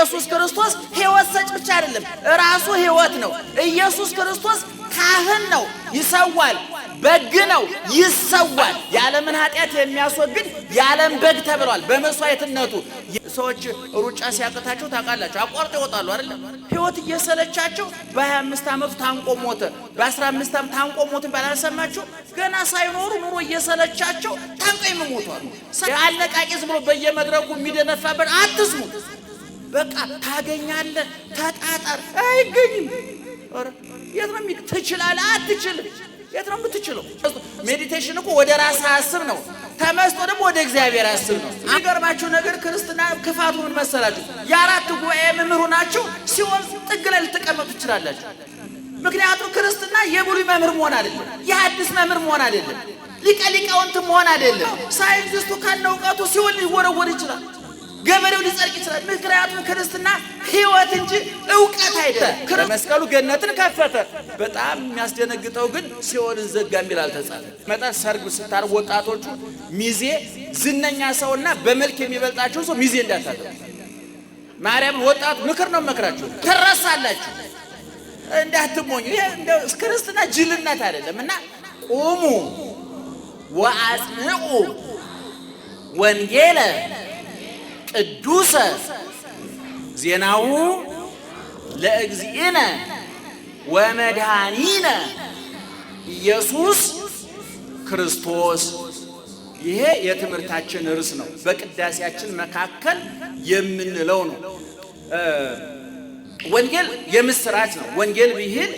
ኢየሱስ ክርስቶስ ሕይወት ሰጭ ብቻ አይደለም፣ ራሱ ሕይወት ነው። ኢየሱስ ክርስቶስ ካህን ነው፣ ይሰዋል። በግ ነው፣ ይሰዋል። የዓለምን ኃጢአት የሚያስወግድ የዓለም በግ ተብሏል በመስዋዕትነቱ። ሰዎች ሩጫ ሲያቅታቸው ታውቃላችሁ፣ አቋርጠው ይወጣሉ አይደለም? ሕይወት እየሰለቻቸው በ25 ዓመቱ ታንቆ ሞተ፣ በ15 ዓመቱ ታንቆ ሞተ ባላልሰማችሁ ገና ሳይኖሩ ኑሮ እየሰለቻቸው ታንቆ የሚሞቱ አሉ። አለቃቂ ዝም ብሎ በየመድረኩ የሚደነፋበት አትስሙት። በቃ ታገኛለህ፣ ተጣጣር፣ አይገኝም። ኧረ የት ነው ትችላለህ? አትችልም። የት ነው የምትችለው? Meditation እኮ ወደ ራስህ አስብ ነው። ተመስጦ ደግሞ ወደ እግዚአብሔር አስብ ነው። የሚገርማችሁ ነገር ክርስትና ክፋቱ ምን መሰላችሁ? የአራት ጉባኤ መምህሩ ናችሁ ሲኦል ጥግ ላይ ልትቀመጡ ትችላላችሁ። ምክንያቱም ክርስትና የብሉይ መምህር መሆን አይደለም፣ የሐዲስ መምህር መሆን አይደለም፣ ሊቀ ሊቃውንት መሆን አይደለም። ሳይንቲስቱ ካለ እውቀቱ ሲኦል ሊወረወር ይችላል። ገበሬው ሊጸድቅ ይችላል። ምክንያቱም ክርስትና ሕይወት እንጂ እውቀት አይደለም። መስቀሉ ገነትን ከፈተ። በጣም የሚያስደነግጠው ግን ሲኦልን ዘጋ የሚል አልተጻፈ። መጣ ሰርግ ስታርጉ ወጣቶቹ ሚዜ ዝነኛ ሰውና በመልክ የሚበልጣቸው ሰው ሚዜ እንዳታደርጉ። ማርያምን ወጣቱ ምክር ነው መክራችሁ፣ ትረሳላችሁ፣ እንዳትሞኙ። ይሄ ክርስትና ጅልነት አይደለም። እና ቁሙ ወአጽንዑ ወንጌለ ቅዱሰ ዜናው ለእግዚእነ ወመድኃኒነ ኢየሱስ ክርስቶስ። ይሄ የትምህርታችን ርዕስ ነው። በቅዳሴያችን መካከል የምንለው ነው። ወንጌል የምስራች ነው። ወንጌል ቢሂል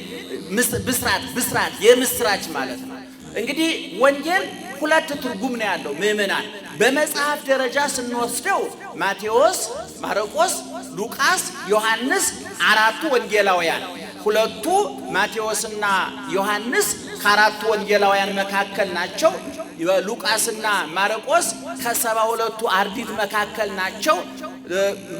ብስራት፣ ብስራት የምስራች ማለት ነው። እንግዲህ ወንጌል ሁለት ትርጉም ነው ያለው። ምዕመናን በመጽሐፍ ደረጃ ስንወስደው ማቴዎስ፣ ማርቆስ፣ ሉቃስ፣ ዮሐንስ አራቱ ወንጌላውያን፣ ሁለቱ ማቴዎስና ዮሐንስ ከአራቱ ወንጌላውያን መካከል ናቸው። ሉቃስና ማርቆስ ከ72ቱ አርድእት መካከል ናቸው።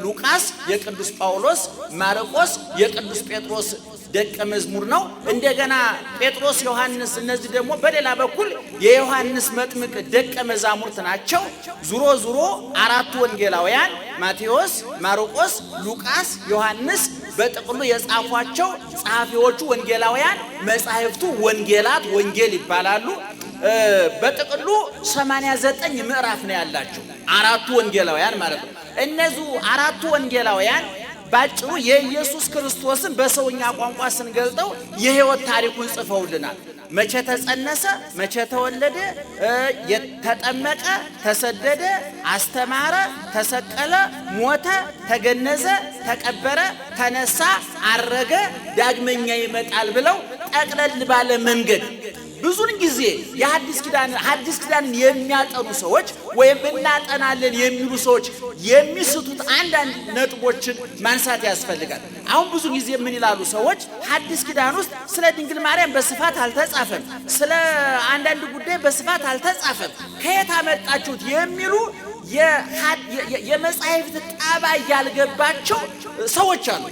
ሉቃስ የቅዱስ ጳውሎስ፣ ማርቆስ የቅዱስ ጴጥሮስ ደቀ መዝሙር ነው። እንደገና ጴጥሮስ፣ ዮሐንስ እነዚህ ደግሞ በሌላ በኩል የዮሐንስ መጥምቅ ደቀ መዛሙርት ናቸው። ዙሮ ዙሮ አራቱ ወንጌላውያን ማቴዎስ፣ ማርቆስ፣ ሉቃስ፣ ዮሐንስ በጥቅሉ የጻፏቸው ጸሐፊዎቹ ወንጌላውያን መጻሕፍቱ ወንጌላት ወንጌል ይባላሉ። በጥቅሉ 89 ምዕራፍ ነው ያላቸው አራቱ ወንጌላውያን ማለት ነው። እነዚህ አራቱ ወንጌላውያን ባጭሩ የኢየሱስ ክርስቶስን በሰውኛ ቋንቋ ስንገልጠው የሕይወት ታሪኩን ጽፈውልናል። መቼ ተጸነሰ፣ መቼ ተወለደ፣ ተጠመቀ፣ ተሰደደ፣ አስተማረ፣ ተሰቀለ፣ ሞተ፣ ተገነዘ፣ ተቀበረ፣ ተነሳ፣ አረገ፣ ዳግመኛ ይመጣል ብለው ጠቅለል ባለ መንገድ ብዙን ጊዜ የሐዲስ ኪዳን ሐዲስ ኪዳንን የሚያጠኑ ሰዎች ወይም እናጠናለን የሚሉ ሰዎች የሚስቱት አንዳንድ ነጥቦችን ማንሳት ያስፈልጋል። አሁን ብዙ ጊዜ ምን ይላሉ ሰዎች? ሐዲስ ኪዳን ውስጥ ስለ ድንግል ማርያም በስፋት አልተጻፈም፣ ስለ አንዳንድ ጉዳይ በስፋት አልተጻፈም፣ ከየት አመጣችሁት የሚሉ የመጻሕፍት ጠባይ ያልገባቸው ሰዎች አሉ።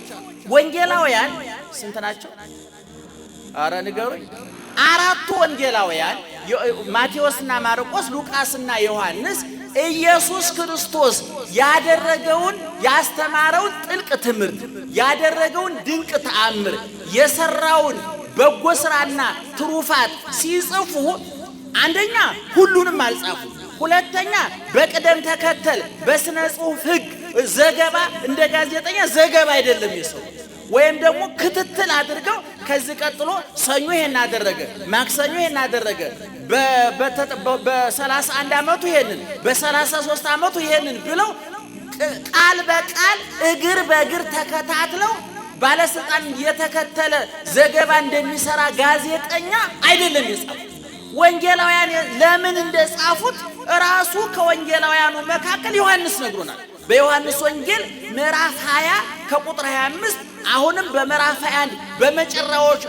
ወንጌላውያን ስንት ናቸው? አረ ንገሩኝ። አራቱ ወንጌላውያን ማቴዎስና ማርቆስ፣ ሉቃስና ዮሐንስ ኢየሱስ ክርስቶስ ያደረገውን ያስተማረውን ጥልቅ ትምህርት፣ ያደረገውን ድንቅ ተአምር፣ የሰራውን በጎ ስራና ትሩፋት ሲጽፉ አንደኛ ሁሉንም አልጻፉ፣ ሁለተኛ በቅደም ተከተል በስነ ጽሑፍ ሕግ ዘገባ እንደ ጋዜጠኛ ዘገባ አይደለም የሰው ወይም ደግሞ ክትትል አድርገው ከዚህ ቀጥሎ ሰኞ ይሄን አደረገ፣ ማክሰኞ ይሄን አደረገ፣ በ31 ዓመቱ ይሄንን፣ በ33 ዓመቱ ይሄንን ብለው ቃል በቃል እግር በእግር ተከታትለው ባለስልጣን የተከተለ ዘገባ እንደሚሰራ ጋዜጠኛ አይደለም የጻፉት። ወንጌላውያን ለምን እንደጻፉት ራሱ ከወንጌላውያኑ መካከል ዮሐንስ ነግሮናል። በዮሐንስ ወንጌል ምዕራፍ 20 ከቁጥር 25 አሁንም በምዕራፍ 21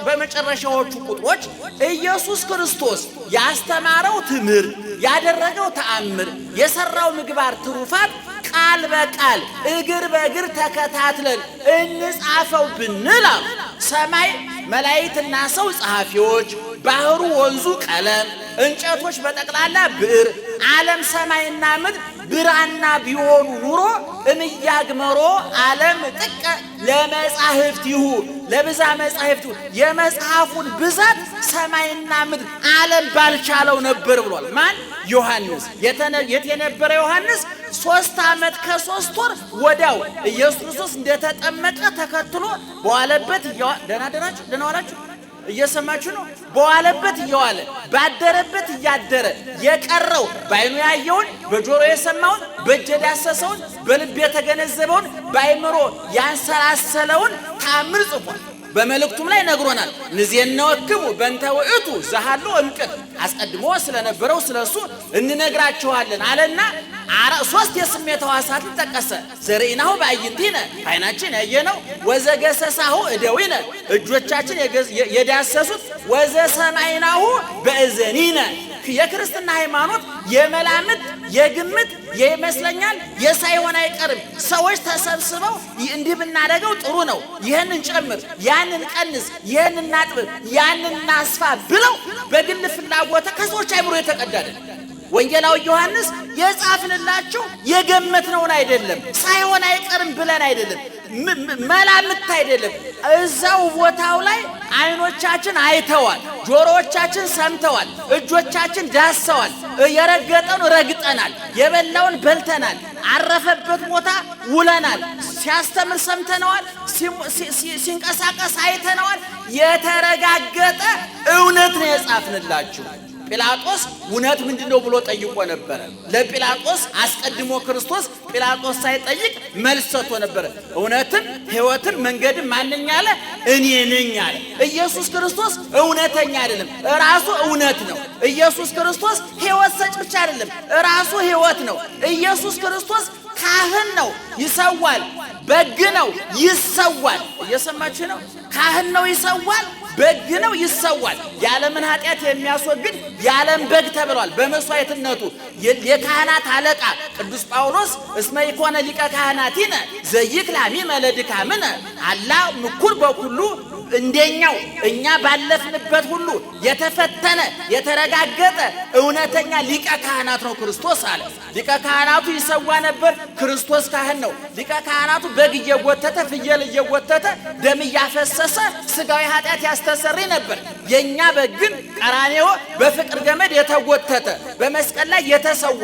በመጨረሻዎቹ ቁጥሮች ኢየሱስ ክርስቶስ ያስተማረው ትምህርት፣ ያደረገው ተአምር፣ የሰራው ምግባር ትሩፋት ቃል በቃል እግር በእግር ተከታትለን እንጻፈው ብንል ሰማይ መላእክትና ሰው ጸሐፊዎች፣ ባህሩ ወንዙ ቀለም፣ እንጨቶች በጠቅላላ ብዕር፣ ዓለም ሰማይና ምድር ብራና ቢሆኑ ኑሮ እምያግመሮ ዓለም ጥቀ ለመጻሕፍቲሁ ለብዛ መጻሕፍቲሁ የመጽሐፉን ብዛት ሰማይና ምድር ዓለም ባልቻለው ነበር ብሏል። ማን? ዮሐንስ። የት የነበረ ዮሐንስ? 3 ዓመት ከ3 ወር ወዲያው ኢየሱስ ክርስቶስ እንደተጠመቀ ተከትሎ በዋለበት። ደህና አደራችሁ? ደህና ዋላችሁ? እየሰማችሁ ነው። በዋለበት እየዋለ ባደረበት እያደረ የቀረው በዓይኑ ያየውን፣ በጆሮ የሰማውን፣ በእጅ የዳሰሰውን፣ በልብ የተገነዘበውን፣ በአእምሮ ያንሰላሰለውን ተአምር ጽፏል። በመልእክቱም ላይ ነግሮናል። ንዜነወክሙ በእንተ ውእቱ ዘሃሎ እምቅድም፣ አስቀድሞ ስለነበረው ስለሱ እንነግራችኋለን አለና ሶስት የስሜት ሕዋሳትን ጠቀሰ። ዘርኢናሁ በአዕይንቲነ፣ አይናችን ያየነው፣ ወዘገሰሳሁ እደዊነ፣ እጆቻችን የዳሰሱት፣ ወዘሰማይናሁ በእዘኒነ። የክርስትና ሃይማኖት የመላምት፣ የግምት፣ የይመስለኛል፣ የሳይሆን አይቀርም። ሰዎች ተሰብስበው እንዲህ ብናደርገው ጥሩ ነው፣ ይህንን ጨምር፣ ያንን ቀንስ፣ ይህን እናጥብብ፣ ያንን እናስፋ ብለው በግል ፍላጎት ከሰዎች አይምሮ የተቀዳ አይደለም። ወንጌላዊ ዮሐንስ የጻፍንላችሁ የገመትነውን አይደለም፣ ሳይሆን አይቀርም ብለን አይደለም፣ መላምት አይደለም። እዛው ቦታው ላይ አይኖቻችን አይተዋል፣ ጆሮዎቻችን ሰምተዋል፣ እጆቻችን ዳሰዋል፣ የረገጠውን ረግጠናል፣ የበላውን በልተናል፣ አረፈበት ቦታ ውለናል፣ ሲያስተምር ሰምተነዋል፣ ሲንቀሳቀስ አይተነዋል። የተረጋገጠ እውነት ነው የጻፍንላችሁ። ጲላጦስ እውነት ምንድን ነው ብሎ ጠይቆ ነበረ። ለጲላጦስ አስቀድሞ ክርስቶስ ጲላጦስ ሳይጠይቅ መልስ ሰጥቶ ነበረ። እውነትም ሕይወትም መንገድም ማነኝ አለ? እኔ ነኝ አለ። ኢየሱስ ክርስቶስ እውነተኛ አይደለም፣ ራሱ እውነት ነው። ኢየሱስ ክርስቶስ ሕይወት ሰጭ ብቻ አይደለም፣ ራሱ ሕይወት ነው። ኢየሱስ ክርስቶስ ካህን ነው፣ ይሰዋል። በግ ነው፣ ይሰዋል። እየሰማችሁ ነው? ካህን ነው፣ ይሰዋል። በግ ነው፣ ይሰዋል። የዓለምን ኃጢአት የሚያስወግድ የዓለም በግ ተብሏል። በመስዋዕትነቱ የካህናት አለቃ ቅዱስ ጳውሎስ እስመ ኢኮነ ሊቀ ካህናቲነ ዘይክላ ሚመ ለድካምነ አላ ምኩር በኩሉ፣ እንደኛው እኛ ባለፍንበት ሁሉ የተፈተነ የተረጋገጠ እውነተኛ ሊቀ ካህናት ነው ክርስቶስ አለ። ሊቀ ካህናቱ ይሰዋ ነበር። ክርስቶስ ካህን ነው። ሊቀ ካህናቱ በግ እየጎተተ፣ ፍየል እየጎተተ፣ ደም እያፈሰሰ ስጋዊ ኃጢአት ያስተሰርይ ነበር። የእኛ በግ ግን ቀራንዮ በፍቅር ገመድ የተጎተተ፣ በመስቀል ላይ የተሰዋ፣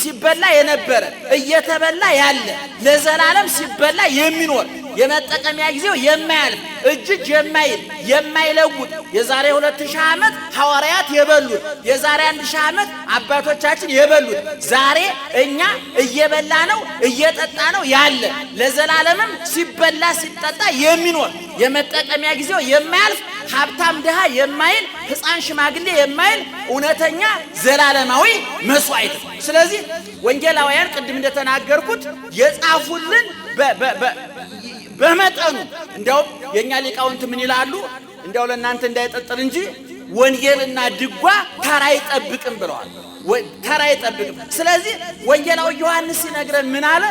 ሲበላ የነበረ፣ እየተበላ ያለ፣ ለዘላለም ሲበላ የሚኖር፣ የመጠቀሚያ ጊዜው የማያልፍ፣ እጅ እጅ የማይል፣ የማይለውጥ፣ የዛሬ 2000 ዓመት ሐዋርያት የበሉት፣ የዛሬ 1000 ዓመት አባቶቻችን የበሉት፣ ዛሬ እኛ እየበላ ነው እየጠጣ ነው ያለ፣ ለዘላለምም ሲበላ ሲጠጣ የሚኖር፣ የመጠቀሚያ ጊዜው የማያልፍ፣ ሀብታም ድሃ የማይል፣ ሕፃን ሽማግሌ የማይል እውነተኛ ዘላለማዊ መስዋዕት ነው። ስለዚህ ወንጌላውያን ቅድም እንደተናገርኩት የጻፉልን በመጠኑ፣ እንዲያውም የእኛ ሊቃውንት ምን ይላሉ? እንዲያው ለእናንተ እንዳይጠጥር እንጂ ወንጌልና ድጓ ተራ አይጠብቅም ብለዋል። ተራ አይጠብቅም። ስለዚህ ወንጌላዊ ዮሐንስ ሲነግረን ምን አለ?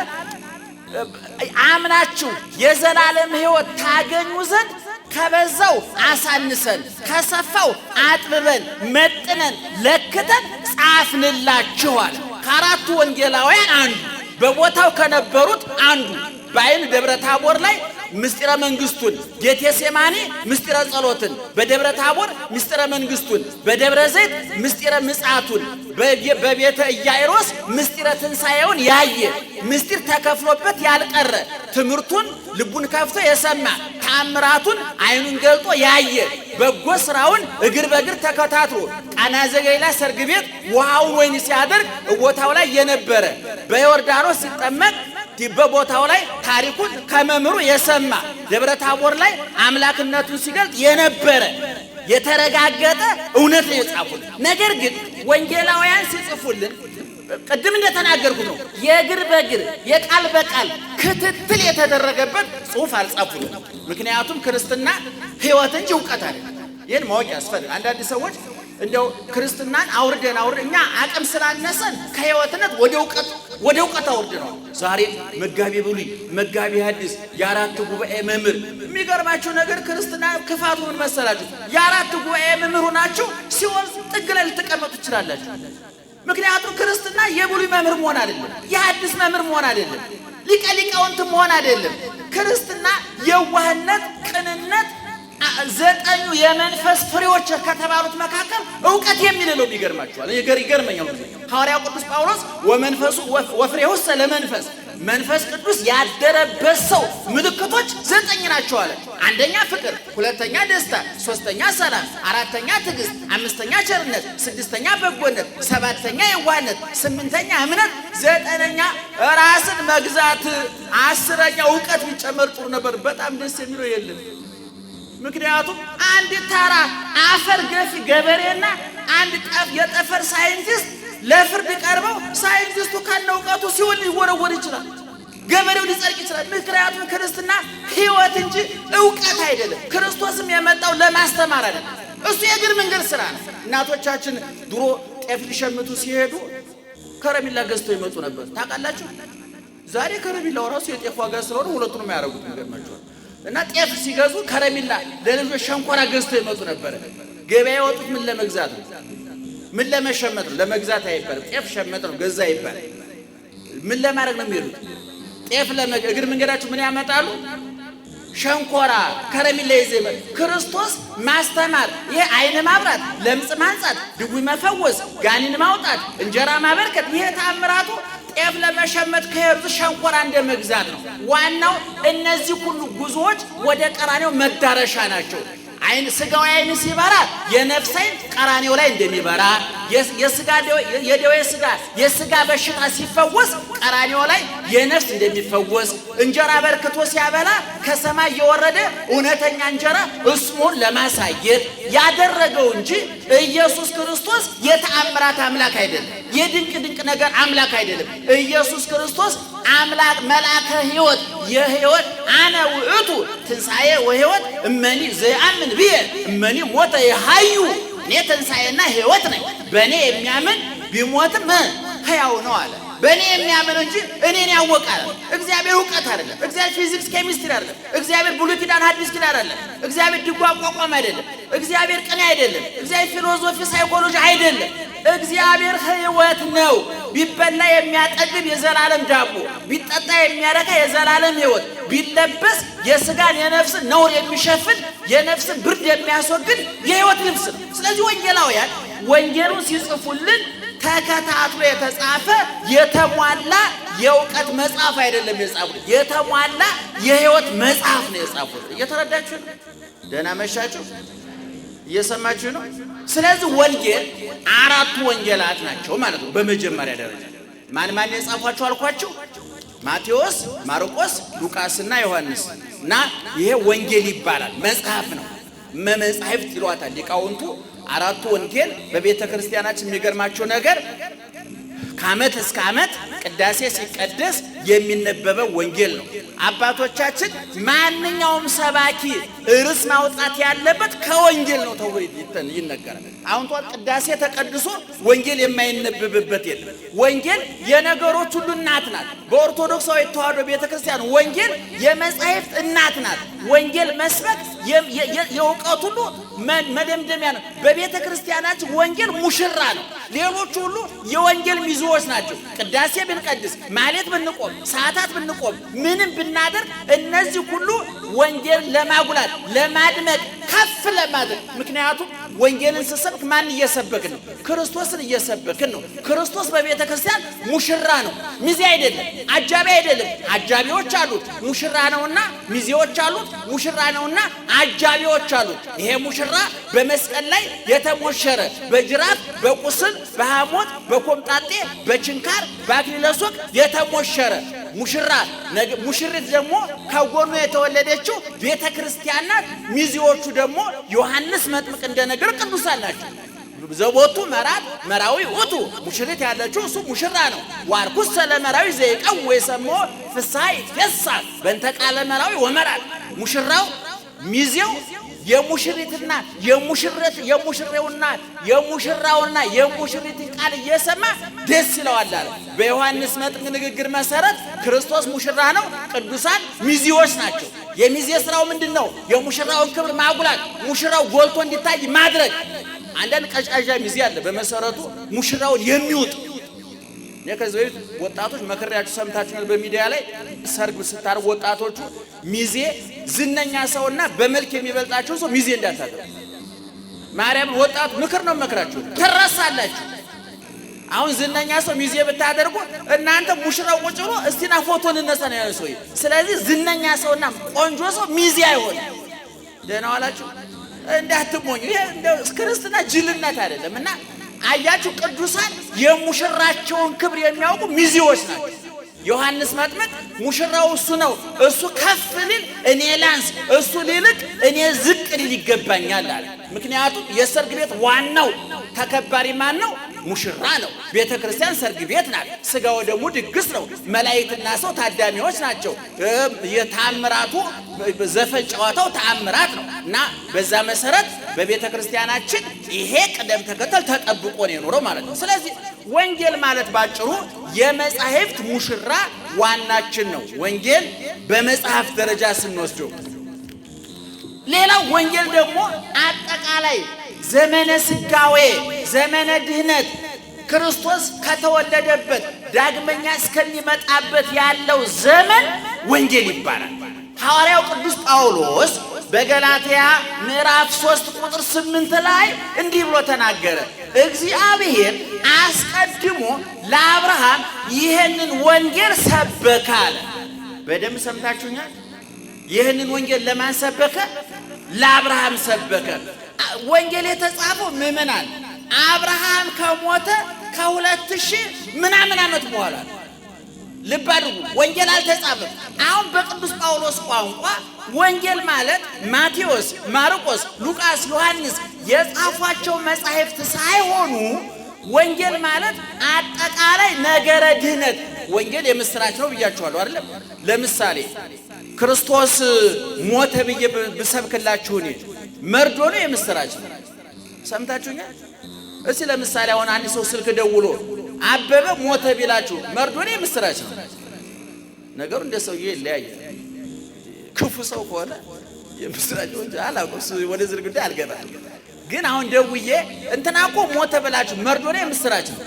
አምናችሁ የዘላለም ሕይወት ታገኙ ዘንድ ከበዛው አሳንሰን ከሰፋው አጥብበን መጥነን ለክተን ጻፍንላችኋል። ከአራቱ ወንጌላውያን አንዱ፣ በቦታው ከነበሩት አንዱ፣ በአይን ደብረ ታቦር ላይ ምስጢረ መንግስቱን፣ ጌቴሴማኒ ምስጢረ ጸሎትን፣ በደብረ ታቦር ምስጢረ መንግስቱን፣ በደብረ ዘይት ምስጢረ ምጽአቱን፣ በቤተ ኢያኢሮስ ምስጢረ ትንሣኤውን ያየ፣ ምስጢር ተከፍሎበት ያልቀረ፣ ትምህርቱን ልቡን ከፍቶ የሰማ፣ ተአምራቱን አይኑን ገልጦ ያየ፣ በጎ ስራውን እግር በእግር ተከታትሎ ቃና ዘገሊላ ሰርግ ቤት ውሃውን ወይን ሲያደርግ ቦታው ላይ የነበረ፣ በዮርዳኖስ ሲጠመቅ በቦታው ላይ ታሪኩን ከመምህሩ የሰማ፣ ደብረ ታቦር ላይ አምላክነቱን ሲገልጥ የነበረ የተረጋገጠ እውነት ነው የጻፉልን። ነገር ግን ወንጌላውያን ሲጽፉልን ቅድም እንደተናገርኩት ነው። የእግር በእግር የቃል በቃል ክትትል የተደረገበት ጽሑፍ አልጻፉልን። ምክንያቱም ክርስትና ሕይወት እንጂ እውቀት አይደለም። ይህን ማወቅ ያስፈልጋል። አንዳንድ ሰዎች እንደው ክርስትናን አውርደን አውርደን እኛ አቅም ስላነሰን ከሕይወትነት ወደ እውቀት አውርደነዋል። ዛሬ መጋቤ ብሉይ፣ መጋቤ ሐዲስ፣ የአራት ጉባኤ መምህር። የሚገርማችሁ ነገር ክርስትና ክፋቱ ምን መሰላችሁ? የአራት ጉባኤ መምህሩ ናችሁ ሲኦል ጥግ ላይ ልትቀመጡ ትችላላችሁ። ምክንያቱም ክርስትና የብሉይ መምህር መሆን አይደለም፣ የሐዲስ መምህር መሆን አይደለም፣ ሊቀ ሊቃውንት መሆን አይደለም። ክርስትና የዋህነት፣ ቅንነት፣ ዘጠኙ የመንፈስ ፍሬዎች ከተባሉት መካከል እውቀት የሚልለው ይገርማችኋል። ይገርመኛል። ሐዋርያው ቅዱስ ጳውሎስ ወመንፈሱ ወፍሬሁሰ ለመንፈስ መንፈስ ቅዱስ ያደረበት ሰው ምልክቶች 9 ናቸው አለ። አንደኛ ፍቅር፣ ሁለተኛ ደስታ፣ ሶስተኛ ሰላም፣ አራተኛ ትዕግስት፣ አምስተኛ ቸርነት፣ ስድስተኛ በጎነት፣ ሰባተኛ የዋህነት፣ ስምንተኛ እምነት፣ ዘጠነኛ ራስን መግዛት፣ 10ኛ እውቀት ቢጨመር ጥሩ ነበር። በጣም ደስ የሚለው የለም። ምክንያቱም አንድ ተራ አፈር ገፊ ገበሬና አንድ የጠፈር ሳይንቲስት ለፍርድ ቀርበው ሳይንቲስቱ ካለ እውቀቱ ሲኦል ሊወረወር ይችላል፣ ገበሬው ሊጸድቅ ይችላል። ምክንያቱም ክርስትና ሕይወት እንጂ እውቀት አይደለም። ክርስቶስም የመጣው ለማስተማር አይደለም። እሱ የእግር መንገድ ስራ ነው። እናቶቻችን ድሮ ጤፍ ሊሸምቱ ሲሄዱ ከረሜላ ገዝተው ይመጡ ነበር። ታውቃላችሁ? ዛሬ ከረሜላው ራሱ የጤፍ ዋጋ ስለሆነ ሁለቱንም አያደርጉትም። ይገርማችኋል። እና ጤፍ ሲገዙ ከረሜላ ለልጆች ሸንኮራ ገዝተው ይመጡ ነበር። ገበያ የወጡት ምን ለመግዛት ነው? ምን ለመሸመት ነው? ለመግዛት አይባልም። ጤፍ ሸመጥ ነው፣ ገዛ አይባልም። ምን ለማድረግ ነው የሚሄዱት? ጤፍ እግር መንገዳቸው ምን ያመጣሉ? ሸንኮራ ከረሜላ ይዘው ይመጡ። ክርስቶስ ማስተማር ይሄ አይን ማብራት፣ ለምጽ ማንጻት፣ ድውይ መፈወስ፣ ጋኔን ማውጣት፣ እንጀራ ማበርከት፣ ይሄ ተአምራቱ ጤፍ ለመሸመት ከሄዱት ሸንኮራ እንደመግዛት ነው። ዋናው እነዚህ ሁሉ ጉዞዎች ወደ ቀራኔው መዳረሻ ናቸው። አይን ስጋዊ አይን ሲበራ የነፍስ አይን ቀራኔው ላይ እንደሚበራ፣ የስጋ የደዌ ስጋ የስጋ በሽታ ሲፈወስ ቀራኔው ላይ የነፍስ እንደሚፈወስ፣ እንጀራ በርክቶ ሲያበላ ከሰማይ የወረደ እውነተኛ እንጀራ እሱን ለማሳየት ያደረገው እንጂ ኢየሱስ ክርስቶስ የተአምራት አምላክ አይደለም። የድንቅ ድንቅ ነገር አምላክ አይደለም። ኢየሱስ ክርስቶስ አምላክ መልአከ ሕይወት የሕይወት አነ ውእቱ ትንሣኤ ወሕይወት እመኒ ዘየአምን ብየ እመኒ ሞተ የሐዩ፣ እኔ ትንሣኤና ሕይወት ነኝ፣ በእኔ የሚያምን ቢሞትም ሕያው ነው አለ። በእኔ የሚያምን እንጂ እኔን ያወቀ አይደለም። እግዚአብሔር እውቀት አይደለም። እግዚአብሔር ፊዚክስ ኬሚስትሪ አይደለም። እግዚአብሔር ብሉይ ኪዳን ሐዲስ ኪዳን አይደለም። እግዚአብሔር ድጓ አቋቋም አይደለም። እግዚአብሔር ቅኔ አይደለም። እግዚአብሔር philosophy psychology አይደለም። እግዚአብሔር ሕይወት ነው። ቢበላ የሚያጠግብ የዘላለም ዳቦ፣ ቢጠጣ የሚያረካ የዘላለም ሕይወት፣ ቢለበስ የስጋን የነፍስን ነውር የሚሸፍን የነፍስን ብርድ የሚያስወግድ የሕይወት ልብስ ነው። ስለዚህ ወንጌላውያን ወንጌሉን ሲጽፉልን ተከታትሎ የተጻፈ የተሟላ የእውቀት መጽሐፍ አይደለም የጻፉት፣ የተሟላ የሕይወት መጽሐፍ ነው የጻፉት። እየተረዳችሁ ነው? ደህና መሻችሁ? እየሰማችሁ ነው? ስለዚህ ወንጌል 4ቱ ወንጌላት ናቸው ማለት ነው። በመጀመሪያ ደረጃ ማን ማን የጻፏቸው አልኳችሁ? ማቴዎስ፣ ማርቆስ፣ ሉቃስና ዮሐንስ። እና ይሄ ወንጌል ይባላል፣ መጽሐፍ ነው። መጻሕፍት ይሏታል ሊቃውንቱ። 4ቱ ወንጌል በቤተ ክርስቲያናችን የሚገርማቸው ነገር ከዓመት እስከ ዓመት ቅዳሴ ሲቀደስ የሚነበበው ወንጌል ነው። አባቶቻችን ማንኛውም ሰባኪ ርዕስ ማውጣት ያለበት ከወንጌል ነው ተብሎ ይነገራል። አሁን እንኳን ቅዳሴ ተቀድሶ ወንጌል የማይነበብበት የለም። ወንጌል የነገሮች ሁሉ እናት ናት። በኦርቶዶክሳዊ ተዋሕዶ ቤተክርስቲያን ወንጌል የመጻሕፍት እናት ናት። ወንጌል መስበክ የእውቀት ሁሉ መደምደሚያ ነው። በቤተክርስቲያናችን ወንጌል ሙሽራ ነው። ሌሎቹ ሁሉ የወንጌል ሚዜዎች ናቸው። ቅዳሴ ብንቀድስ፣ ማህሌት ብንቆም፣ ሰዓታት ብንቆም፣ ምንም ብናደርግ እነዚህ ሁሉ ወንጌል ለማጉላት፣ ለማድመቅ፣ ከፍ ለማድረግ። ምክንያቱም ወንጌልን ስሰብክ ማን እየሰበክን ነው? ክርስቶስን እየሰበክን ነው። ክርስቶስ በቤተክርስቲያን ሙሽራ ነው፣ ሚዜ አይደለም፣ አጃቢ አይደለም። አጃቢዎች አሉት። ሙሽራ ነውና ሚዜዎች አሉት። ሙሽራ ነውና አጃቢዎች አሉት። ይሄ ሙሽራ በመስቀል ላይ የተሞሸረ በጅራፍ በቁስል በሐሞት በኮምጣጤ በችንካር በአክሊለ ሦክ የተሞሸረ ሙሽራ። ሙሽሪት ደግሞ ከጎኑ የተወለደችው ቤተክርስቲያን ናት። ሚዜዎቹ ደግሞ ዮሐንስ መጥምቅ እንደነገረ ቅዱሳን ናቸው። ዘቦቱ መራት መራዊ ውእቱ፣ ሙሽሪት ያለችው እሱ ሙሽራ ነው። ዋርኩሰ ለመራዊ ዘይቀው ወይሰሞ ፍስሐ ይትፌሳል በእንተ ቃለ መራዊ ወመራት። ሙሽራው ሚዜው የሙሽሪትና የሙሽረት የሙሽሬውና የሙሽራውና የሙሽሪትን ቃል እየሰማ ደስ ይለዋል አለ። በዮሐንስ መጥምቅ ንግግር መሰረት ክርስቶስ ሙሽራ ነው፣ ቅዱሳን ሚዜዎች ናቸው። የሚዜ ስራው ምንድነው? የሙሽራውን ክብር ማጉላት፣ ሙሽራው ጎልቶ እንዲታይ ማድረግ። አንዳንድ ቀጫዣ ሚዜ አለ። በመሰረቱ ሙሽራውን የሚውጥ። እኔ ከዚህ በፊት ወጣቶች መክሬያችሁ ሰምታችኋል። በሚዲያ ላይ ሰርግ ስታርጉ ወጣቶቹ ሚዜ ዝነኛ ሰውና በመልክ የሚበልጣቸው ሰው ሚዜ እንዳታደርጉ። ማርያም ወጣቱ ምክር ነው መክራችሁ ትረሳላችሁ። አሁን ዝነኛ ሰው ሚዜ ብታደርጉ እናንተ ሙሽራው ቁጭ ብሎ እስቲና ፎቶ እንነሳ ነው ያለው ሰውዬ። ስለዚህ ዝነኛ ሰውና ቆንጆ ሰው ሚዜ አይሆንም። ደህና ዋላችሁ እንዳትሞኙ። ይሄ እንደው ክርስትና ጅልነት አይደለም። እና አያችሁ ቅዱሳን የሙሽራቸውን ክብር የሚያውቁ ሚዜዎች ናቸው። ዮሐንስ መጥምቅ ሙሽራው እሱ ነው። እሱ ከፍ ሊል እኔ ላንስ፣ እሱ ሊልቅ እኔ ዝቅ ሊል ይገባኛል አለ። ምክንያቱም የሰርግ ቤት ዋናው ተከባሪ ማን ነው? ሙሽራ ነው። ቤተ ክርስቲያን ሰርግ ቤት ናት። ስጋ ወደሙ ድግስ ነው። መላእክትና ሰው ታዳሚዎች ናቸው። የተአምራቱ ዘፈን ጨዋታው ተአምራት ነው እና በዛ መሰረት በቤተ ክርስቲያናችን ይሄ ቅደም ተከተል ተጠብቆ ነው የኖረው ማለት ነው። ስለዚህ ወንጌል ማለት ባጭሩ የመጻሕፍት ሙሽራ ዋናችን ነው። ወንጌል በመጽሐፍ ደረጃ ስንወስደው፣ ሌላው ወንጌል ደግሞ አጠቃላይ ዘመነ ስጋዌ፣ ዘመነ ድህነት፣ ክርስቶስ ከተወለደበት ዳግመኛ እስከሚመጣበት ያለው ዘመን ወንጌል ይባላል። ሐዋርያው ቅዱስ ጳውሎስ በገላትያ ምዕራፍ 3 ቁጥር 8 ላይ እንዲህ ብሎ ተናገረ። እግዚአብሔር አስቀድሞ ለአብርሃም ይህንን ወንጌል ሰበከ አለ። በደንብ ሰምታችሁኛል? ይህንን ወንጌል ለማን ሰበከ? ለአብርሃም ሰበከ። ወንጌል የተጻፈው ምዕመናን አብርሃም ከሞተ ከ2000 ምናምን ዓመት በኋላ ነው። ልብ አድርጉ፣ ወንጌል አልተጻፈም። አሁን በቅዱስ ጳውሎስ ቋንቋ ወንጌል ማለት ማቴዎስ፣ ማርቆስ፣ ሉቃስ፣ ዮሐንስ የጻፏቸው መጻሕፍት ሳይሆኑ ወንጌል ማለት አጠቃላይ ነገረ ድህነት። ወንጌል የምስራች ነው ብያችኋለሁ አይደለም? ለምሳሌ ክርስቶስ ሞተ ብዬ ብሰብክላችሁ እኔ መርዶ ነው የምስራች ነው? ሰምታችሁኛል? እስቲ ለምሳሌ አሁን አንድ ሰው ስልክ ደውሎ አበበ ሞተ ቢላችሁ መርዶ ነው የምስራች ነው? ነገሩ እንደ ሰውዬ ይለያያል። ክፉ ሰው ከሆነ የምስራች ነው እንጂ አላውቅም፣ እሱ ወደ ዝር ጉዳይ አልገባም። ግን አሁን ደውዬ እንትና እኮ ሞተ ብላችሁ መርዶ ነው የምስራች ነው?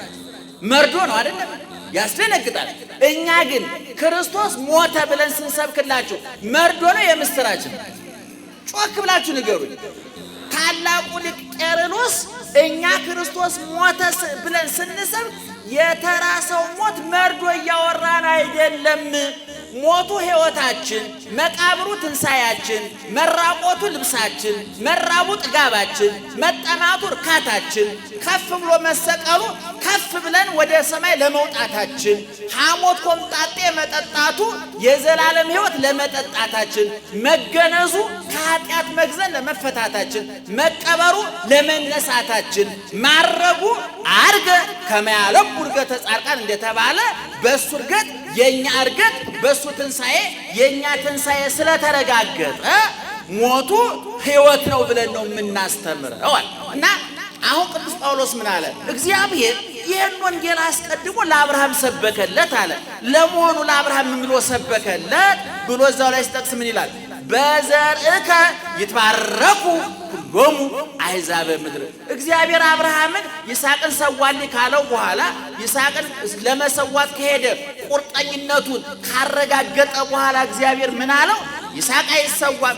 መርዶ ነው አይደለም? ያስደነግጣል። እኛ ግን ክርስቶስ ሞተ ብለን ስንሰብክላችሁ መርዶ ነው የምስራች ነው? ጮክ ብላችሁ ንገሩኝ። ታላቁ ሊቅ ቄርሎስ እኛ ክርስቶስ ሞተ ብለን ስንሰብክ የተራ ሰው ሞት መርዶ እያወራን አይደለም። ሞቱ ሕይወታችን፣ መቃብሩ ትንሣኤያችን፣ መራቆቱ ልብሳችን፣ መራቡ ጥጋባችን፣ መጠማቱ እርካታችን፣ ከፍ ብሎ መሰቀሉ ከፍ ብለን ወደ ሰማይ ለመውጣታችን፣ ሐሞት ኮምጣጤ መጠጣቱ የዘላለም ሕይወት ለመጠጣታችን፣ መገነዙ ከኃጢአት መግዘን ለመፈታታችን፣ መቀበሩ ለመነሳታችን፣ ማረጉ አርገ ከመያለቡ እርገተ ጻድቃን እንደተባለ በእሱ እርገት የኛ እርገት፣ በእሱ ትንሣኤ የኛ ትንሣኤ ስለተረጋገጠ ሞቱ ሕይወት ነው ብለን ነው የምናስተምረው አለ። እና አሁን ቅዱስ ጳውሎስ ምን አለ? እግዚአብሔር ይህን ወንጌል አስቀድሞ ለአብርሃም ሰበከለት አለ። ለመሆኑ ለአብርሃም ምን ብሎ ሰበከለት ብሎ እዛው ላይ ሲጠቅስ ምን ይላል? በዘርእከ ይትባረኩ ኩሎሙ አሕዛበ ምድር። እግዚአብሔር አብርሃምን ይስሐቅን ሰዋልኝ ካለው በኋላ፣ ይስሐቅን ለመሰዋት ከሄደ ቁርጠኝነቱን ካረጋገጠ በኋላ እግዚአብሔር ምን አለው? ይስሐቅ አይሰዋም፣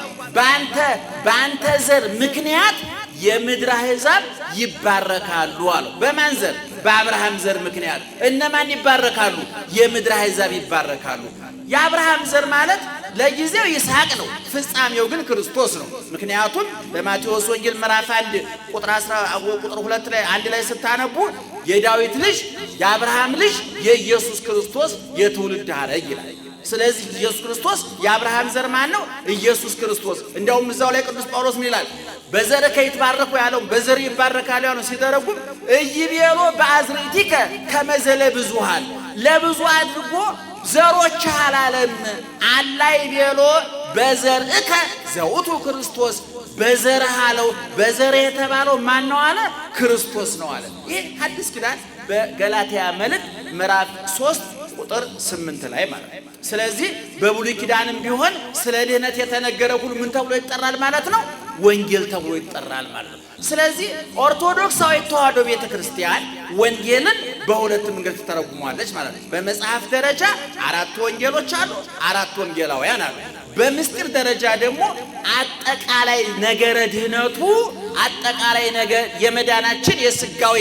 በአንተ ዘር ምክንያት የምድር አሕዛብ ይባረካሉ አለው። በማን ዘር? በአብርሃም ዘር ምክንያት። እነማን ይባረካሉ? የምድር አሕዛብ ይባረካሉ። የአብርሃም ዘር ማለት ለጊዜው ይስሐቅ ነው፣ ፍጻሜው ግን ክርስቶስ ነው። ምክንያቱም በማቴዎስ ወንጌል ምዕራፍ 1 ቁጥር 10 ቁጥር 2 ላይ 1 ላይ ስታነቡ የዳዊት ልጅ የአብርሃም ልጅ የኢየሱስ ክርስቶስ የትውልድ ሐረግ ይላል። ስለዚህ ኢየሱስ ክርስቶስ የአብርሃም ዘር ማን ነው? ኢየሱስ ክርስቶስ። እንዲያውም እዛው ላይ ቅዱስ ጳውሎስ ምን ይላል? በዘርከ ይትባረኩ ያለው፣ በዘር ይባረካሉ ያለው ሲተረጉም ኢይቤሎ በአዝርዕቲከ ከመዘለ ብዙሃን፣ ለብዙ አድርጎ ዘሮች አላለም። አላ ይቤሎ በዘርእከ ዘውቱ ክርስቶስ፣ በዘርህ አለው። በዘርህ የተባለው ማን ነው አለ? ክርስቶስ ነው አለ። ይህ ሐዲስ ኪዳን በገላትያ መልእክት ምዕራፍ 3 ቁጥር 8 ላይ ማለት ነው። ስለዚህ በብሉይ ኪዳንም ቢሆን ስለ ድህነት የተነገረ ሁሉ ምን ተብሎ ይጠራል ማለት ነው? ወንጌል ተብሎ ይጠራል ማለት ነው። ስለዚህ ኦርቶዶክሳዊ ተዋሕዶ ቤተ ክርስቲያን ወንጌልን በሁለት መንገድ ትተረጉሟለች ማለት ነው። በመጽሐፍ ደረጃ አራት ወንጌሎች አሉ፣ አራት ወንጌላውያን አሉ። በምስጢር ደረጃ ደግሞ አጠቃላይ ነገረ ድህነቱ፣ አጠቃላይ ነገር የመዳናችን የስጋዌ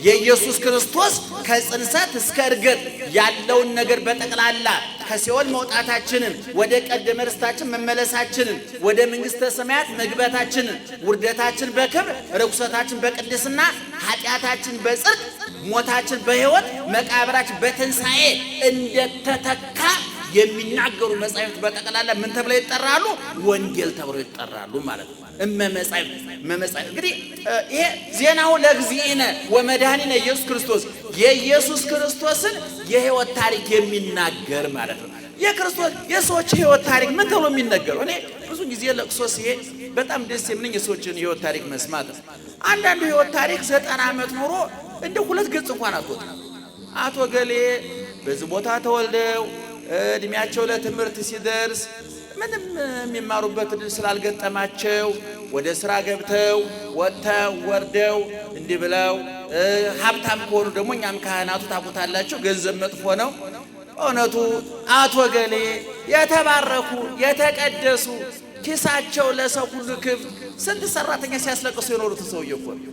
የኢየሱስ ክርስቶስ ከጽንሰት እስከ እርገት ያለውን ነገር በጠቅላላ፣ ከሲኦል መውጣታችንን፣ ወደ ቀደመ ርስታችን መመለሳችንን፣ ወደ መንግሥተ ሰማያት መግባታችንን፣ ውርደታችን በክብር፣ ርኩሰታችን በቅድስና፣ ኃጢአታችን በጽድቅ፣ ሞታችን በሕይወት፣ መቃብራችን በትንሣኤ እንደተተካ የሚናገሩ መጻሕፍት በጠቅላላ ምን ተብለው ይጠራሉ? ወንጌል ተብለው ይጠራሉ ማለት ነው። እመ መጻሕፍት፣ እመ መጻሕፍት። እንግዲህ ይሄ ዜናሁ ለእግዚእነ ወመድኃኒነ ኢየሱስ ክርስቶስ፣ የኢየሱስ ክርስቶስን የሕይወት ታሪክ የሚናገር ማለት ነው። የክርስቶስ የሰዎች ሕይወት ታሪክ ምን ተብሎ የሚነገረው? እኔ ብዙ ጊዜ ለቅሶ ሲሄድ በጣም ደስ የሚለኝ የሰዎችን ሕይወት ታሪክ መስማት ነው። አንዳንዱ ሕይወት ታሪክ 90 ዓመት ኖሮ እንደ ሁለት ገጽ እንኳን አትወጣም። አቶ ገሌ በዚህ ቦታ ተወልደው እድሜያቸው ለትምህርት ሲደርስ ምንም የሚማሩበት እድል ስላልገጠማቸው ወደ ስራ ገብተው ወጥተው ወርደው እንዲህ ብለው ሀብታም ከሆኑ ደግሞ እኛም ካህናቱ ታውቁታላችሁ፣ ገንዘብ መጥፎ ነው። እውነቱ አቶ ገሌ የተባረኩ የተቀደሱ፣ ኪሳቸው ለሰው ሁሉ ክፍት፣ ስንት ሰራተኛ ሲያስለቅሱ የኖሩት ሰውዬ እኮ ነው።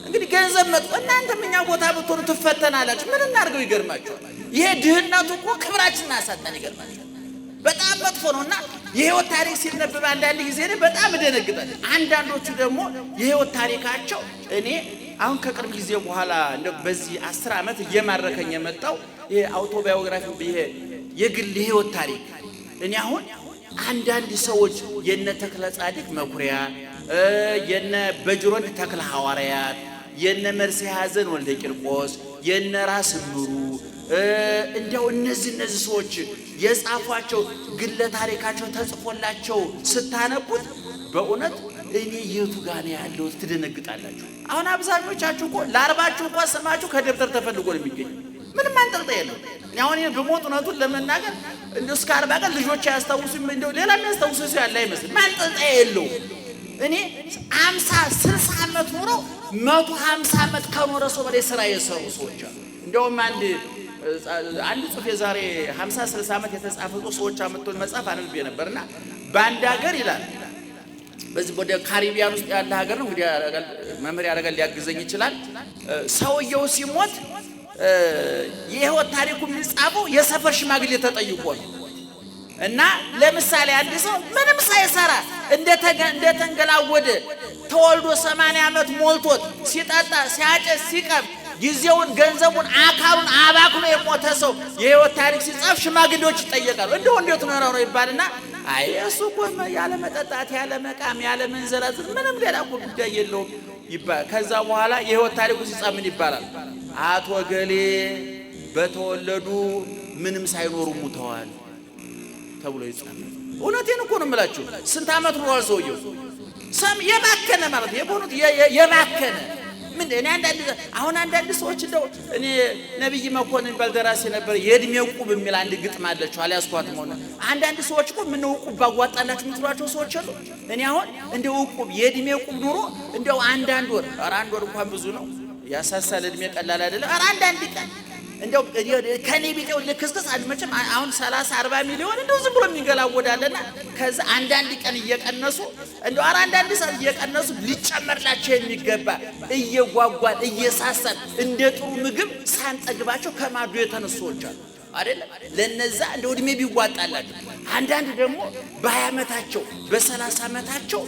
እንግዲህ ገንዘብ መጥፎ፣ እናንተም እኛ ቦታ ብትሆኑ ትፈተናላችሁ። ምን እናድርገው? ይገርማችኋል። ይሄ ድህነቱ እኮ ክብራችንን አሳጣን። ይገርማችኋል። በጣም መጥፎ ነው እና የህይወት ታሪክ ሲነበብ አንዳንድ ጊዜ እኔ በጣም እደነግጣለሁ። አንዳንዶቹ ደግሞ የህይወት ታሪካቸው፣ እኔ አሁን ከቅርብ ጊዜ በኋላ እንደው በዚህ 10 ዓመት እየማረከኝ የመጣው ይሄ autobiography፣ ይሄ የግል የህይወት ታሪክ፣ እኔ አሁን አንዳንድ ሰዎች የነ ተክለ ጻድቅ መኩሪያ፣ የነ በጅሮንድ ተክለ ሐዋርያት፣ የነ መርሴ ሐዘን ወልደ ቂርቆስ፣ የነ ራስ እምሩ፣ እንዲያው እነዚህ ሰዎች የጻፏቸው ግለ ታሪካቸው ተጽፎላቸው ስታነቡት በእውነት እኔ የቱ ጋር ነው ያለሁት ትደነግጣላችሁ። አሁን አብዛኞቻችሁ እኮ ለአርባችሁ እንኳ ስማችሁ ከደብተር ተፈልጎ ነው የሚገኘው። ምንም አንጠልጣይ የለው። እኔ አሁን ብሞት እውነቱን ለመናገር እንደው እስከ 40 ቀን ልጆች አያስታውሱም፣ እንደው ሌላ የሚያስታውሱ ሰው ያለ አይመስልም። ማንጠልጣይ የለውም። እኔ 50 60 ዓመት ኖረው 150 ዓመት ከኖረ ሰው በላይ ስራ የሰሩ ሰዎች አሉ። እንደውም አንድ ጽሑፍ የዛሬ 50 60 ዓመት የተጻፈ ጽሑፍ ሰዎች አመጥቶን መጽሐፍ አንብቤ ነበርና በአንድ ሀገር ይላል፣ በዚህ ወደ ካሪቢያን ውስጥ ያለ ሀገር ነው። እንግዲህ መምህር ያደርጋል ሊያግዘኝ ይችላል። ሰውየው ሲሞት የህይወት ታሪኩ የሚጻፈው የሰፈር ሽማግሌ ተጠይቆ ነው። እና ለምሳሌ አንድ ሰው ምንም ሳይሰራ እንደተንገላወደ ተወልዶ 80 ዓመት ሞልቶት ሲጠጣ፣ ሲያጨስ፣ ሲቀም ጊዜውን፣ ገንዘቡን፣ አካሉን አባክኖ የሞተ ሰው የህይወት ታሪክ ሲጻፍ ሽማግሌዎች ይጠየቃሉ። እንደው እንዴት ነው ነው ይባልና አይ እሱ እኮ ያለ መጠጣት፣ ያለ መቃም፣ ያለ መንዘላዘል ምንም ሌላ እኮ ጉዳይ የለውም ይባላል። ከዛ በኋላ የህይወት ታሪኩ ሲጻፍ ምን ይባላል? አቶ ገሌ በተወለዱ ምንም ሳይኖሩ ሙተዋል ተብሎ ይጻፋል። እውነቴን እኮ ነው የምላችሁ። ስንት ዓመት ኖሯል ሰውየው? ሰም የባከነ ማለት የሆኑት የባከነ ምን፣ እኔ አንዳንድ አሁን አንዳንድ ሰዎች እንደው እኔ ነብይ መኮንን የሚባል ደራሲ ነበር። የእድሜ ዕቁብ የሚል አንድ ግጥም አለችው፣ አልያዝኳትም። ሆነ አንዳንድ ሰዎች እኮ ምን ዕቁብ ባዋጣላችሁ የምትሏቸው ሰዎች አሉ። እኔ አሁን እንደው ዕቁብ የእድሜ ዕቁብ ኑሮ እንደው አንዳንድ ወር፣ ኧረ አንድ ወር እንኳን ብዙ ነው፣ ያሳሳል። እድሜ ቀላል አይደለም። ኧረ አንዳንድ ቀን እንደው ከኔ ቢጤው ልክስክስ መቼም አሁን 30 40 ሚሊዮን እንደው ዝም ብሎ የሚገላወዳለና ከዛ አንዳንድ ቀን እየቀነሱ እንደው ኧረ አንዳንድ ሰዓት እየቀነሱ ሊጨመርላቸው የሚገባ እየጓጓን እየሳሳን እንደ ጥሩ ምግብ ሳንጠግባቸው ከማዶ የተነሱ ሰዎች አሉ አይደለም። ለነዛ እንደው እድሜ ቢዋጣላቸው። አንዳንድ ደግሞ በ20 ዓመታቸው በ30 ዓመታቸው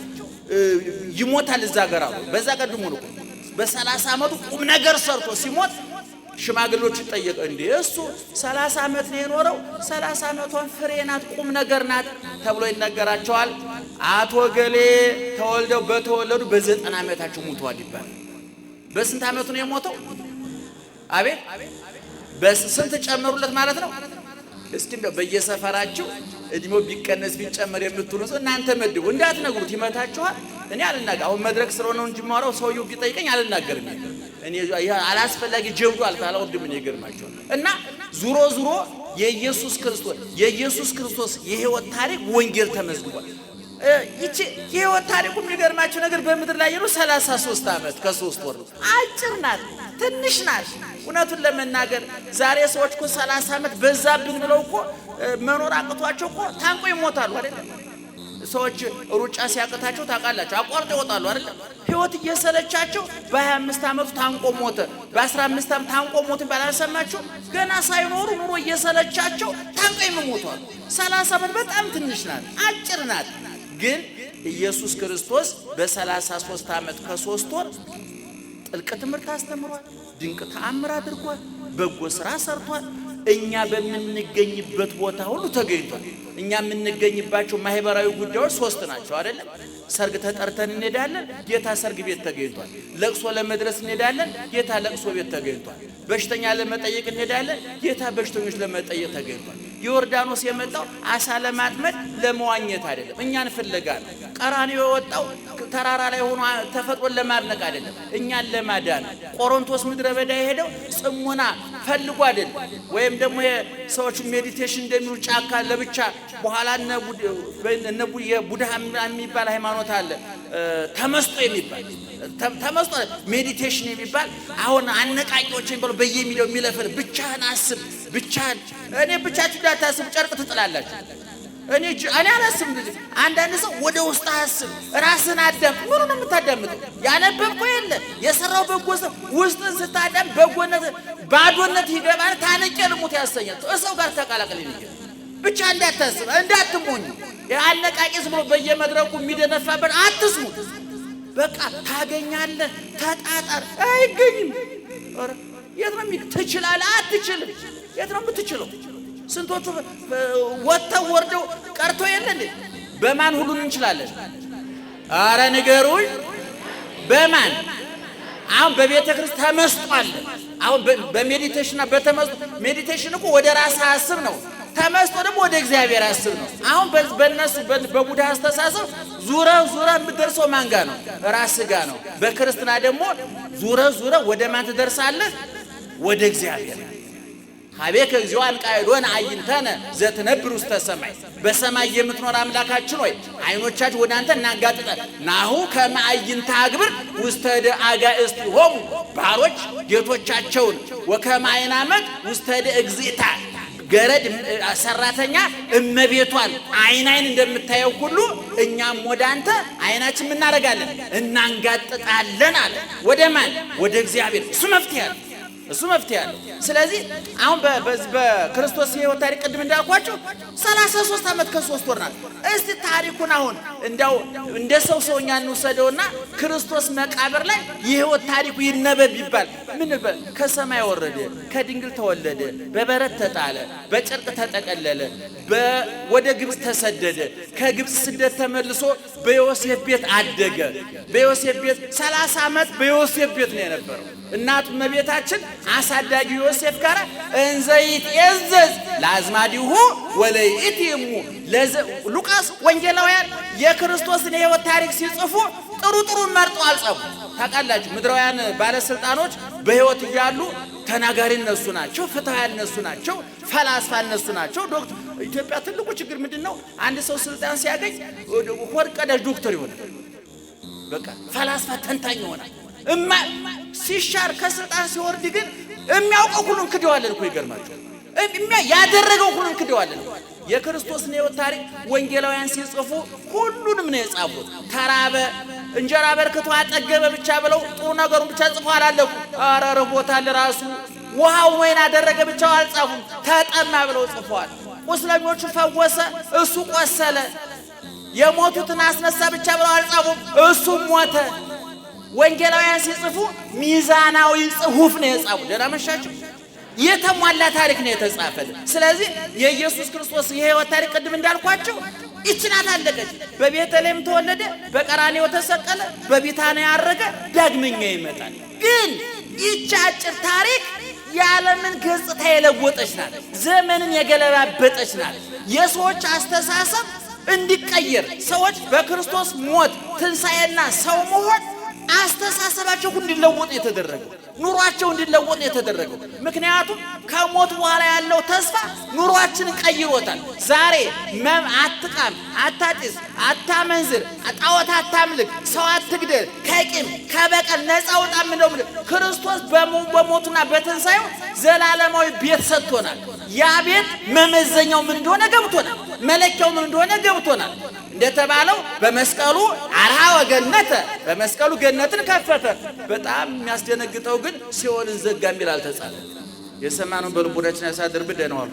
ይሞታል። እዛ ገር አሉ በዛ ቀድሞ ነው በ30 ዓመቱ ቁም ነገር ሰርቶ ሲሞት ሽማግሌዎች ይጠየቅ፣ እንዴ እሱ 30 ዓመት ነው የኖረው፣ 30 ዓመቷን ፍሬ ናት፣ ቁም ነገር ናት ተብሎ ይነገራቸዋል። አቶ ገሌ ተወልደው በተወለዱ በ90 ዓመታቸው ሙተዋል ይባላል። በስንት ዓመቱ ነው የሞተው? አቤት፣ በስንት ጨመሩለት ማለት ነው? እስኪ እንደው በየሰፈራችሁ እድሜው ቢቀነስ ቢጨመር የምትሉ ሰው እናንተ መድቡ፣ እንዳትነግሩት ይመታችኋል። እኔ አልናገር፣ አሁን መድረክ ስለሆነ እንጂ የማወራው ሰውየው ቢጠይቀኝ አልናገርም። እኔ አላስፈላጊ ጀብዱ አልወድም። እኔ ይገርማችኋል። እና ዙሮ ዙሮ የኢየሱስ ክርስቶስ የህይወት ታሪክ ወንጌል ተመዝግቧል። ይቺ የህይወት ታሪኩ የሚገርማችሁ ነገር በምድር ላይ የኖረው 33 ዓመት ከ3 ወር ነው። አጭር ናት፣ ትንሽ ናት። እውነቱን ለመናገር ዛሬ ሰዎች እኮ 30 ዓመት በዛብን ብለው እኮ መኖር አቅቷቸው እኮ ታንቆ ይሞታሉ አይደለም? ሰዎች ሩጫ ሲያቅታቸው ታውቃላችሁ፣ አቋርጠው ይወጣሉ አይደለም? ህይወት እየሰለቻቸው በ25 ዓመቱ ታንቆ ሞተ፣ በ15 ዓመቱ ታንቆ ሞተ ባላሰማችሁ ገና ሳይኖሩ ኑሮ እየሰለቻቸው ታንቆ ይሞታሉ። 30 ዓመት በጣም ትንሽ ናት፣ አጭር ናት። ግን ኢየሱስ ክርስቶስ በ33 ዓመት ከ3 ወር ጥልቅ ትምህርት አስተምሯል። ድንቅ ተአምር አድርጓል። በጎ ስራ ሰርቷል። እኛ በምንገኝበት ቦታ ሁሉ ተገኝቷል። እኛ የምንገኝባቸው ማህበራዊ ጉዳዮች ሶስት ናቸው አይደለም? ሰርግ ተጠርተን እንሄዳለን፣ ጌታ ሰርግ ቤት ተገኝቷል። ለቅሶ ለመድረስ እንሄዳለን፣ ጌታ ለቅሶ ቤት ተገኝቷል። በሽተኛ ለመጠየቅ እንሄዳለን፣ ጌታ በሽተኞች ለመጠየቅ ተገኝቷል። ዮርዳኖስ የመጣው አሳ ለማጥመድ ለመዋኘት አይደለም፣ እኛን ፍለጋ ነው። ቀራንዮ የወጣው ተራራ ላይ ሆኖ ተፈጥሮን ለማድነቅ አይደለም፣ እኛን ለማዳን ነው። ቆሮንቶስ ምድረ በዳ የሄደው ጽሞና ፈልጎ አይደለም፣ ወይም ደግሞ ሰዎች meditation እንደሚሉ ጫካ ለብቻ በኋላ እነ ቡድሃ የሚባል ሃይማኖት አለ፣ ተመስጦ የሚባል ተመስጦ meditation የሚባል አሁን አነቃቂዎች የሚባሉ በየሚዲያው የሚለፈል ብቻህን አስብ፣ ብቻህን እኔ ብቻችሁ እንዳታስቡ ጨርቅ ትጥላላችሁ። እኔ አላስብም። አንዳንድ ሰው ወደ ውስጥ አስብ፣ ራስን አዳምጥ። ምኑ ነው የምታዳምጠው? ያነበብከው የለ የሰራው በጎ ሰው ውስጥን ስታዳምጥ በጎነት ባዶነት ይገባል። ታነቄ ልሙት ያሰኛል። ሰው ጋር ተቀላቀል ይገ ብቻ እንዳታስብ፣ እንዳትሞኙ። የአነቃቂ ዝም ብሎ በየመድረኩ የሚደነፋበት አትስሙት። በቃ ታገኛለህ፣ ተጣጣር። አይገኝም። ኧረ የት ነው ትችላለህ? አትችልም። የት ነው የምትችለው? ስንቶቹ ወጥተው ወርደው ቀርቶ የለ እንዴ? በማን ሁሉን እንችላለን? አረ ንገሩኝ፣ በማን? አሁን በቤተ ክርስቲያን ተመስጧል። አሁን በ meditation ና በተመስጦ meditation እኮ ወደ ራስ አስብ ነው። ተመስጦ ደግሞ ወደ እግዚአብሔር አስብ ነው። አሁን በእነሱ በቡድሃ አስተሳሰብ ዙረ ዙረ የምትደርሰው ማን ጋ ነው? ራስ ጋ ነው። በክርስትና ደግሞ ዙረ ዙረ ወደ ማን ትደርሳለህ? ወደ እግዚአብሔር። ሀቤከ እግዚኦ አንቃዕዶነ አዕይንተነ ዘትነብር ውስተ ሰማይ፣ በሰማይ የምትኖር አምላካችን ሆይ አይኖቻችን ወደ አንተ እናንጋጥጠን። ናሁ ከመ አዕይንተ አግብር ውስተ አጋእዝቲሆሙ፣ ባሮች ጌቶቻቸውን፣ ወከመ ዓይነ አመት ውስተ እግዚእታ፣ ገረድ ሰራተኛ እመቤቷን አይን አይን እንደምታየው ሁሉ እኛም ወደ አንተ አይናችን እናደርጋለን እናንጋጥጣለን አለ። ወደ ማን? ወደ እግዚአብሔር። እሱ መፍትሄ አለ። እሱ መፍትሄ አለው። ስለዚህ አሁን በክርስቶስ የህይወት ታሪክ ቅድም እንዳልኳቸው 33 ዓመት ከ3 ወር ናት። እስቲ ታሪኩን አሁን እንዳው እንደ ሰው ሰውኛ እንውሰደውና ክርስቶስ መቃብር ላይ የህይወት ታሪኩ ይነበብ ቢባል ምን ይባል? ከሰማይ ወረደ፣ ከድንግል ተወለደ፣ በበረት ተጣለ፣ በጨርቅ ተጠቀለለ፣ ወደ ግብፅ ተሰደደ፣ ከግብፅ ስደት ተመልሶ በዮሴፍ ቤት አደገ። በዮሴፍ ቤት 30 ዓመት በዮሴፍ ቤት ነው የነበረው። እናቱ እመቤታችን አሳዳጊ ዮሴፍ ጋር እንዘ ይትዔዘዝ ለአዝማዲሁ ወለይእቲ እሙ። ሉቃስ ወንጌላውያን የክርስቶስን የህይወት ታሪክ ሲጽፉ ጥሩ ጥሩ መርጠው አልጻፉ። ታውቃላችሁ፣ ምድራውያን ባለስልጣኖች በህይወት እያሉ ተናጋሪ እነሱ ናቸው፣ ፍትሃዊ እነሱ ናቸው፣ ፈላስፋ እነሱ ናቸው። ዶክተር ኢትዮጵያ ትልቁ ችግር ምንድነው? አንድ ሰው ስልጣን ሲያገኝ ሆድ ቀዳጅ ዶክተር ይሆናል። በቃ ፈላስፋ ተንታኝ ይሆናል። እማ ሲሻር ከስልጣን ሲወርድ ግን የሚያውቀው ሁሉን ክደዋለን እኮ ይገርማችሁ። ያደረገው ሁሉን ክደዋለን። የክርስቶስን የህይወት ታሪክ ወንጌላውያን ሲጽፉ ሁሉንም ነው የጻፉት። ተራበ፣ እንጀራ በርክቶ አጠገበ ብቻ ብለው ጥሩ ነገሩን ብቻ ጽፎ አላለፉ። ኧረ ርቦታል ራሱ ውሃው ወይን አደረገ ብቻ አልጻፉም። ተጠማ ብለው ጽፈዋል። ቁስለኞቹ ፈወሰ፣ እሱ ቆሰለ። የሞቱትን አስነሳ ብቻ ብለው አልጻፉም። እሱ ሞተ። ወንጌላውያን ሲጽፉ ሚዛናዊ ጽሁፍ ነው የጻፉ። ደህና መሻችሁ። የተሟላ ታሪክ ነው የተጻፈልን። ስለዚህ የኢየሱስ ክርስቶስ የህይወት ታሪክ ቅድም እንዳልኳቸው ይህች ናት፣ አለቀች። በቤተልሔም ተወለደ፣ በቀራንዮ ተሰቀለ፣ በቢታንያ አረገ፣ ዳግመኛ ይመጣል። ግን ይህች አጭር ታሪክ የዓለምን ገጽታ የለወጠች ናት። ዘመንን የገለባበጠች ናት። የሰዎች አስተሳሰብ እንዲቀየር ሰዎች በክርስቶስ ሞት ትንሣኤና ሰው መሆን አስተሳሰባቸው ሁሉ እንዲለወጥ የተደረገው። ኑሯቸው እንዲለወጥ ነው የተደረገው። ምክንያቱም ከሞት በኋላ ያለው ተስፋ ኑሯችንን ቀይሮታል። ዛሬ አትቃም፣ አታጢስ፣ አታመንዝር፣ ጣዖት አታምልክ፣ ሰው አትግደል፣ ከቂም ከበቀል ነፃ ውጣ የምንለው ክርስቶስ በሞቱና በትንሣኤው ዘላለማዊ ቤት ሰጥቶናል። ያ ቤት መመዘኛው ምን እንደሆነ ገብቶናል። መለኪያው ምን እንደሆነ ገብቶናል። እንደተባለው በመስቀሉ አርሃ ወገነተ፣ በመስቀሉ ገነትን ከፈተ። በጣም የሚያስደነግጠው ግን ሲኦልን ዘጋ የሚል አልተጻፈም። የሰማነውን በልቦናችን ያሳድርብን። ደህና ዋሉ።